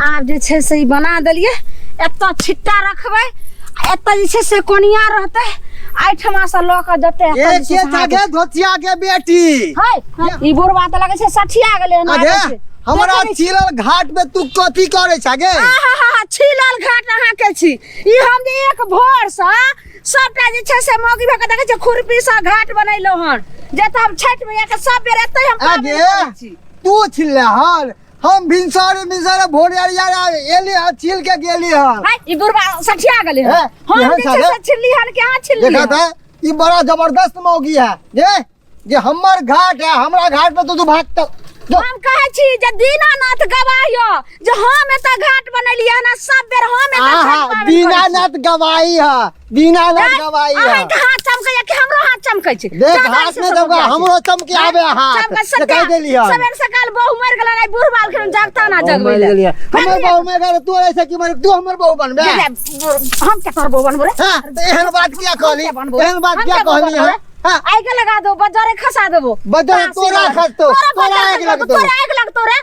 आब जे छै से ई बना देलियै। एतऽ छिट्टा रखबै आ एतऽ जे छै से कोनिया रहतै, एहिठमा से लऽ कऽ जेतै। ए एतऽ जे छै के से हाथ- छगे धोतिया के बेटी है, ई बुढ़वा तऽ लगै छै सठिया गेलै हन। अरे आबै छै। हमरा देखै नहि छी। छिलल घाट में तू कथी करे छगे? आहा, छिलल घाट अहाँ के छी। ई हम जे एक भोर से सबटा जे छै से मौगी भऽ के देखै छै खुरपी से घाट बनेलहुँ हन, जे तऽ हम छठि मैया के सब बेर एतै हम पाबनि आगे करै छी। तू छिलले हन? हम भिनसरे भिनसरे भोरे यार एली हन, छिल के गेली हन। है, ई बुढ़वा सठिया गेलै हन। हे, हम केहन जे छै छगे? से छिलली हन कि अहाँ छिलली देखा हन? था, ई बड़ा जबरदस्त मौगी है जे जे हमर घाट है, हमरा घाट पे तू भाग तक जो। हम कहै छी जे दीनानाथ गवाह यऽ जे हम एतऽ घाट बनेलियै हन आ सब बेर हम एतऽ छठि आहा पाबनि करै छी। दीनानाथ गवाही है, दीनानाथ हैं? गवाही है। अहाँके हाथ चमकैया कि हमरो हाथ चमकै छै? देख जादा हाथ से में सब चमका, जाइ छै। हमरो चमके आबे हाथ। चमकै सत्या। देखाई देली हन। सवेर सकाल बहू मरि गेलै, आइ बूढ़ बाल खेन जगता ना बहू जगबै मरि लए। गेली हन। हमर बहू मरि गेल, तू ऐसे की मर, तू हमर बहू बनबे? जे, हम के तोहर बहू बनबो रे? हाँ, तऽ एहन बात किया कहली? हम के बनबो? एहन बात हम किया के बहू कहली बनबो हन? रे? हाँ। आइ के लगा दो, बजरे खसा देबो। बजरे तासी तोरा लगा। खसतो, तोरा तोरा बजरे आगि खसतो, लगतो। तोरा आगि लगतो रे।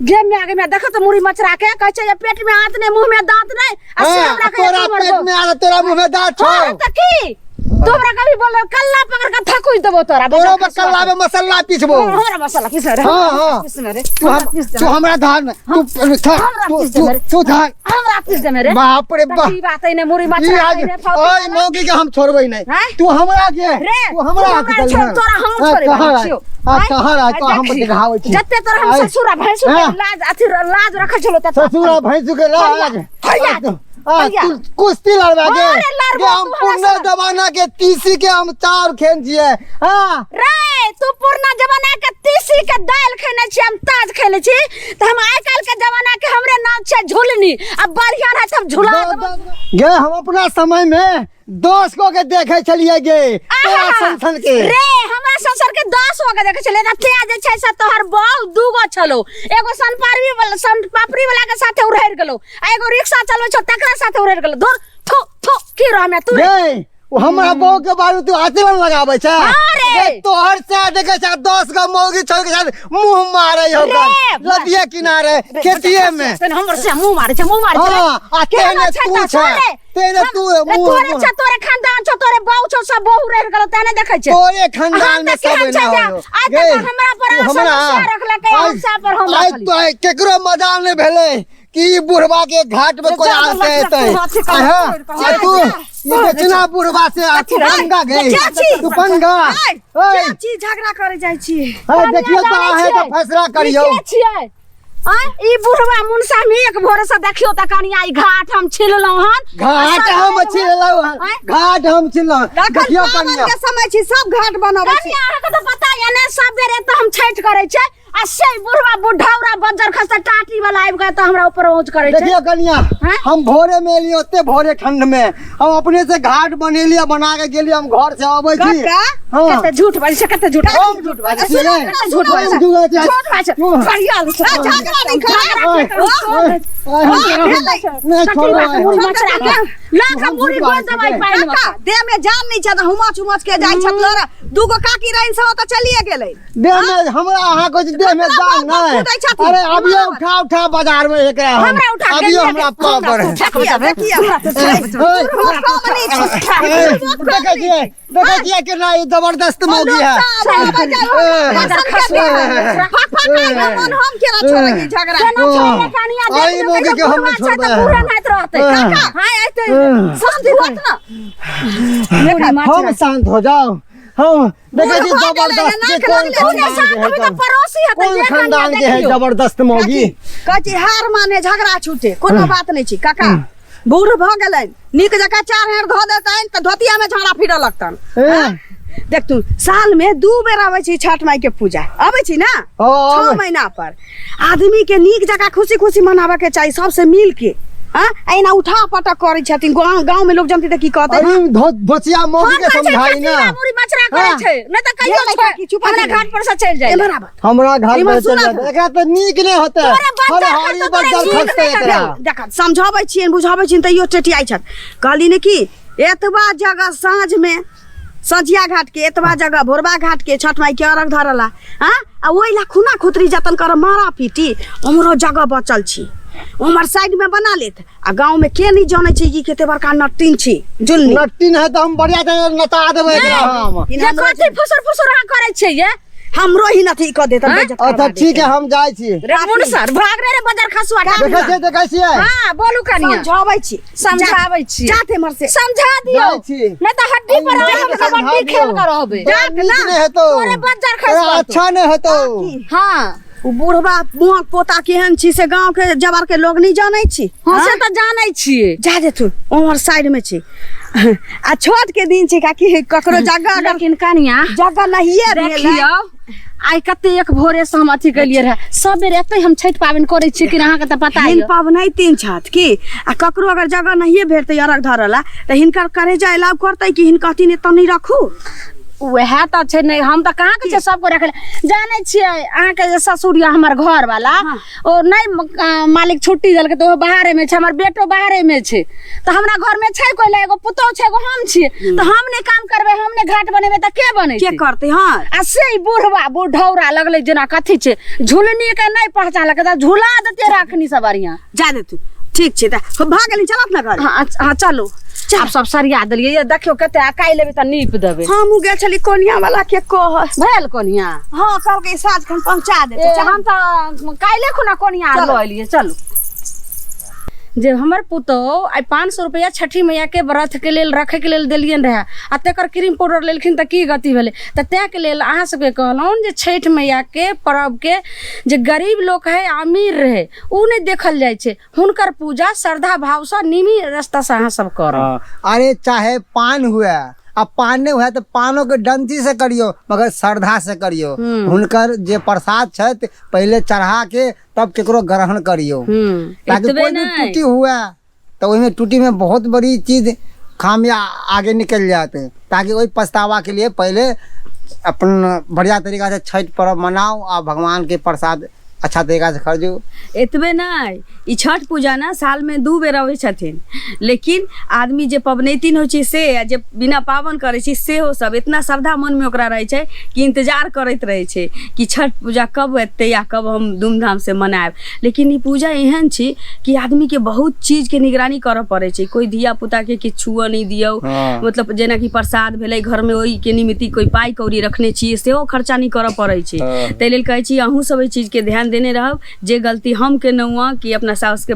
गे में आगे में देखो तो मुड़ी मचरा के कहै छै जे पेट में हाथ नहीं, मुंह में दांत नहीं, आ से हाँ, हमरा कहै तोरा तू मर पेट गो। में आ तोरा मुंह में दांत छौ। हाँ, तऽ की तू हमरा कभी बोल कल्ला पकड़ के थकुच देबो तोरा। तोरो पर कल्ला में मसाला पिसबो। हाँ, हमरा मसाला पीस रे। हाँ, हाँ। पीस रे। तू हम हमरा पीस दे। तू हमरा धान तू हमरा तू पीस दे तू मेरे। तू धान हमरा पीस दे मेरे। बाप रे तऽ बाप। की बात है ने मुड़ी ई मचरा आज के ने फौती ओए वाला? मौगी के हम छोड़बै नहीं। हैं? तू हमरा के रे, तू हमरा तू हाथ हमरा देली छोड़, हन। तोरा हम हाँ, छोड़े कहाँ वाला है? छियौ। हाँ, आँय? कहाँ रह, तो आँय, हम देखी। देखाबै छी। जते तोरा हम आँय। ससुर आ भैंसुर के हाँ। लाज अथी लाज रखै छलौ तते। ससुर आ भैंसुर के लाज। हैया, आ, हैया। तू कुश्ती लड़बा के? अरे लड़बो, जे हम तू हमरा पुरना संग। जमाना के तीसी के हम चाउर खेन छियै। हाँ। रे, तू पुरना जमाना के तीसी के दालि खेने छी, हम ताज खेने छी, तऽ हम आइ काल्हि के जमाना के हमरे नाम छै झुलनी, आ बढ़िया रहत हम झुला देबो। गे हम अपना समय में 10 गो के देखे छलियै गे, तोरा आहा! सन सन के। रे, हमरा ससुर के 10 गो के देखे छलियै, तऽ तें जे छै से तोहर बहू 2 गो छलो, एगो सनपापड़ी वाला, सनपापड़ी वाला के साथे उड़ैर गेलो, आ एगो रिक्शा चलबै छौ तकरा साथे उड़ैर गेलो। धुर, थू थू की रहमे तू रे? गे, ओ हमरा बहू के बारे में तू आचरण लगाबै छै? हाँ रे। गे, तोहर से देखे छै 10 गो मौगी छोड़ के साथ मुंह मारे हो रे, नदिये किनारे खेतिये में। तहन हमर से मुंह मारे छै, मुंह मारे छै रे। हाँ, आ केहन तेहने छै तू तऽ छै, छोड़ रे। तेहने तू रे, मुंह तोरे मुंह। छै, तोरे खानदान छौ, तोरे बहू छौ, सब बहू रहि गेलौ तेने देखै छै। तोरे खानदान हम में तऽ सब केहन एना छै जे होयो। आइ गे, तक हमरा पर तू अहाँ हमरा समस्या रखलकै, आइ हमसा पर हम आइ रखली। तो आइ केकरो मजाल नहि भेलै कि ई बुढ़वा के घाट में कोई जा, आते जा, एतै। जा, जा, आ हाँ, जा, आ तू जा, ई बेचना बुढ़वा से आ तू जा, पंगा गे, चाची, तू पंगा। आइ, ओए, चाची झगड़ा करे जाइ छी। हाँ, देखियौ तऽ जानै अहें तऽ छियै। फैसला ई करियौ। के छियै? आँय, ई बुढ़वा मुनसा में एक भोरे से देखियौ तऽ कनिया ई घाट हम छिललहुँ हन। घाट हम छिललहुँ हन, आँय? घाट हम छिललहुँ हन। तखन देखियौ पाबनि कनिया। के समय छी, सब घाट बनबै छी। कनिया अहाँके तऽ पता यऽ ने सब बेर एतऽ हम छठि करै छियै, आ से बुढ़वा बुढ़ौरा बज्जर खसता टाटी वाला आबि गए तऽ हमरा ऊपर ऊँच करै छै। देखियौ कनिया, हाँ? हम भोरे में एलियै, ओते भोरे ठंड में हम अपने से घाट बनेलियै, बना के गेलियै, हम घर से अबै छी। काका, हाँ। कते झूठ बाजै छै, कते झूठ। हम झूठ बाजै छियै? कते झूठ बाजै छै? हम झूठ बाजै छियै? झूठ बाजै छै। बढ़िया छै। झगड़ा नहि कर। झगड़ा ओए, करू। ओए, ओए, हम भेलै। नहि सठी छोड़बै बात, मुड़ी हम। मचरा के। लऽ कऽ हम मुड़ी झूठ गोल बाजै दबाइ छियै। पानि मे। काका, देह में जान नहि छै तऽ हुमच हुमच के जाइ छथि लड़। दूगो काकी रहनि से ओतऽ चलिए गेलै। देह में हमरा अहाँ कहै छी देह में ककरा जान बाल पर नहि। कूदै छथिन? अरे अभियो उठा उठा बाजार में एकरा हम। हमरा उठा के अभियो लिअ हमरा के- हमरा पावर है। उठा के देखिए, देखिए। ओए, कम नहि छै। देखै छियै, देखै छियै केना ई जबरदस्त मौगी है। मन हम केना छोड़बै झगड़ा? केना छोड़बै कनिया? आई देखियौ मौगी कहियो के हम बुढ़वा नहि छै तऽ छोड़बै। बूढ़ा नाइत रहतै। हाँ। काका, हाँ, एतै शान्त होत ना। मुड़ी मचरा। हम शांत हो जाओ। हम देखै छी बूढ़ भऽ गेलै, जबरदस्त नाक के कोन लगलै, पूरे खानदान साथ के है में तऽ पड़ोसी हेतै कोन जे कनिया खानदान के है देखियौ। जबरदस्त मौगी। कहै छी हार माने झगड़ा छूटे, कोनो बात नहि छै। काका बूढ़ भऽ गेलनि, नीक जकाँ चार हेर धऽ देतनि तऽ धोतिया में झाड़ा फिरऽ लगतनि। ए, देख तू साल में 2 बेर आबै छै छठ माई के पूजा, आबै छै ना? हँ, 6 आबै। महीना पर आदमी के नीक जकाँ खुशी खुशी मनाबऽ के चाही सबसे मिल के। हाँ, एना उठा पटक करै छथिन, गाँव गाँव में लोग जनतै तऽ की कहतै? अरे धोचिया मौगी हम के कहै छै समझाई कथी ना। ला मुड़ी मचरा करै हाँ। छै, नहि तऽ कहियो भेलै छोड़, काकी, चुप हमरा भऽ घाट पर से चलि जाइ। एम्हर आबऽ। हमरा घाट एम्हर पर चलि सुना जाए, एकरा तऽ नीक नहि होतै। तोरे बच्चा हर हरी खसतौ, तोरे बच्चा नीक खसतै नहि एकरा। देख समझाबै छियनि बुझाबै छियनि तैयो टेटियाइ छथि। कहली ने कि एतबा जगह साँझ में सझिया घाट के, एतबा जगह भोरबा घाट के छठ माई के अर्घ धरला, हाँ, आ ओहि ला खुना खुतरी जतन कर मारा पीटी, हमरो जगह बचल छी। उम्हर साइड में बना लेत आ गांव में के नहीं जानै छै कि कते बड़का नट्टिन छी जुलनी नट्टी नहीं तो हम बढ़िया से नचा देबै एकरा हम। जे कथी फुसुर फुसुर अहाँ करै छियै ये हमरो ही नथी कऽ देत हाँ? बेइज्जत करबा अच्छा देत। ठीक है, हम जाइ छी। रे मुनसर भाग रे रे बजर खसुआ देखै छियै, देखै छियै। हां बोलू कनिया समझाबै छी। समझाबै छी। जाते एम्हर से। समझा दियौ, जाइ छी। नहीं तऽ हड्डी पर अरे हम समझा कबड्डी दियौ। खेल कर रहबै। तोरा नीक नहि हेतौ, तोरे बज्जर खसि तोरा पड़तौ। अच्छा नहि हेतौ। हां ओ बुढ़बा मुँहक पोता केहन छी से गांव के जवार के लोग नहीं जानै छी। हां से तऽ जानै छियै। जा देथुन उम्हर साइड में छी आ छोट के दिन छी काकी ककरो जगह अगर लेकिन कनिया जगह नहिये भेल है। देखियौ आइ कते एक भोरे से हम अथी केलियै रहे, सब बेर एते हम छठि पाबनि करै छियै कि अहाँके तऽ पता हिन यऽ। पबनैतिन छथि की आ ककरो अगर जगह नहिये भेटतै अर्घ धरऽ ला तऽ हिनकर करेजा एलाउ करतै कि हिन कहथिन एतऽ नहि रखू। वएह तऽ छै, नहि हम तऽ कहाँ कहै छियै सबके रखै लए। जानै छियै अहाँके जे ससुर यऽ हमर घरवाला, ओ नहि मालिक छुट्टी देलकै तऽ ओहो बाहरेमे छै, हमर बेटो बाहरेमे छै, तऽ हमरा घरमे छै कोइ लए, एगो पुतोहु छै, एगो हम छियै, तऽ हम नहि काम करबै, हम नहि घाट बनेबै तऽ के बनेतै? के करतै? हँ। आ से ई बुढ़वा बुढ़ौरा लगलै जेना कथी छै, झुलनी के नहि पहचानलकै तऽ झुला देतै राखनी सब बढ़िआँ। जा देतू ठीक छै तऽ भऽ गेलै, चलत ने घर? हँ हँ चलू, आब सब सरिया देलियै ये, देखियौ कते आ काल्हि एबै तऽ नीप देबै। हमहूँ गेल छली कोनिया वाला के कह भेल कोनिया? हँ, कहलकै साँझ खन पहुँचा देतै। ए, हम तऽ काल्हि खुना कोनिया लऽ एलियै। चलू जे हमर पुतोहु आइ 500 रुपैआ छठि मैयाके व्रतके लेल रखैके लेल देलियनि रहए आ तकर क्रीम पाउडर लेलखिन तऽ की गति भेलै। तऽ ताहिके लेल अहाँ सबके कहलहुँ जे छठि मैयाके पर्वके जे गरीब लोक है अमीर रहै ओ नहि देखल जाइ छै, हुनकर पूजा श्रद्धा भावसँ निमी रास्तासँ अहाँ सब करब। हाँ, अरे चाहे पान हुए आ पान नहि हुए तऽ पानो के डंटी से करियो, मगर श्रद्धा से करियो। हुनकर जे प्रसाद छथि पहिले चढ़ा के तब केकरो ग्रहण करियो, ताकि एतबे कोई भी नहि। टूटी हुए तो ओहिमे टूटी में बहुत बड़ी चीज खामिया आगे निकल जात, ताकि ओहि पछतावा के लिए पहले अपन बढ़िया तरीका से छठ पर्व मनाओ आ भगवान के प्रसाद अच्छा तरीका से खरीदू। एतबे नहि, ई छठ पूजा ने साल में 2 बेर अबै छथिन, लेकिन आदमी जे पबनैतिन होइ छै से आ जे बिना पाबनि करै छै सेहो सब इतना श्रद्धा मनमे ओकरा रहै छै कि इंतजार करैत रहै छै कि छठ पूजा कब एतै आ कब हम धूमधामसँ मनायब। लेकिन ई पूजा एहन छी कि आदमीके बहुत चीजके निगरानी करऽ पड़ै छै, कोइ धिया पुताके किछु छुअ नहि दियौ, मतलब जेनाकि प्रसाद भेलै घरमे ओहिके निमित्त कोइ पाइ कौड़ी रखने छियै सेहो खर्चा नहि करऽ पड़ै छै। ताहि लेल कहै छी अहूँ सब एहि चीजके ध्यान देने रहब। जे गलती हम केलहुँ हँ कि अपना साउसके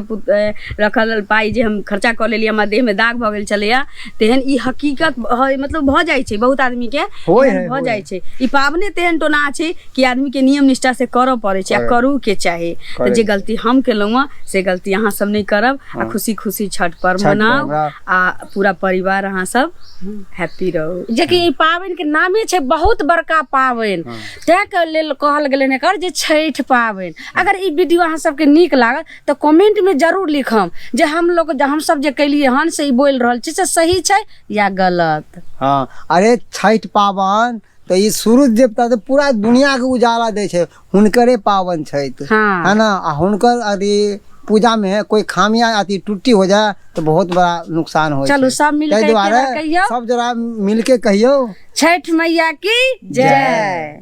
रखल पाइ जे हम खर्चा कऽ लेलियै, हमरा देहमे दाग भऽ गेल छलैए, तेहन ई हकीकत मतलब भऽ जाइ छै बहुत आदमीके एहन भऽ जाइ छै। ई पाबनि तेहन टोना छै कि आदमीके नियम निष्ठासँ करऽ पड़ै छै आ करूके चाही। तऽ जे गलती हम केलहुँ हँ से गलती अहाँ सब नहि करब आ खुशी खुशी छठ पर्व मनाउ आ पूरा परिवार अहाँ सब हैप्पी रहू। जेकि ई पाबनि के नामे छै बहुत बड़का पाबनि, ताहि के लेल कहल गेलै हन एकर जे छठि पाबनि। अगर ई वीडियो अहाँ सबके नीक लागल तऽ कमेंट में जरूर लिखम जे हम लोग हम सब जे केलियै हन से ई बोलि रहल छी से सही छै या गलत। हाँ, अरे छठि पाबनि तऽ ई सूरज देवता तऽ पूरा दुनिया के उजाला दै छै, हुनकरे पाबनि छै तऽ। हाँ। है ना? आ हुनकर अथी पूजा में कोई खामियां अथी टूटी हो जाए तो बहुत बड़ा नुकसान हो। चलू सब मिलके ताहि एक बेर दुआरे कहियौ। सब जरा मिलके कहियौ छठि मैया की जय।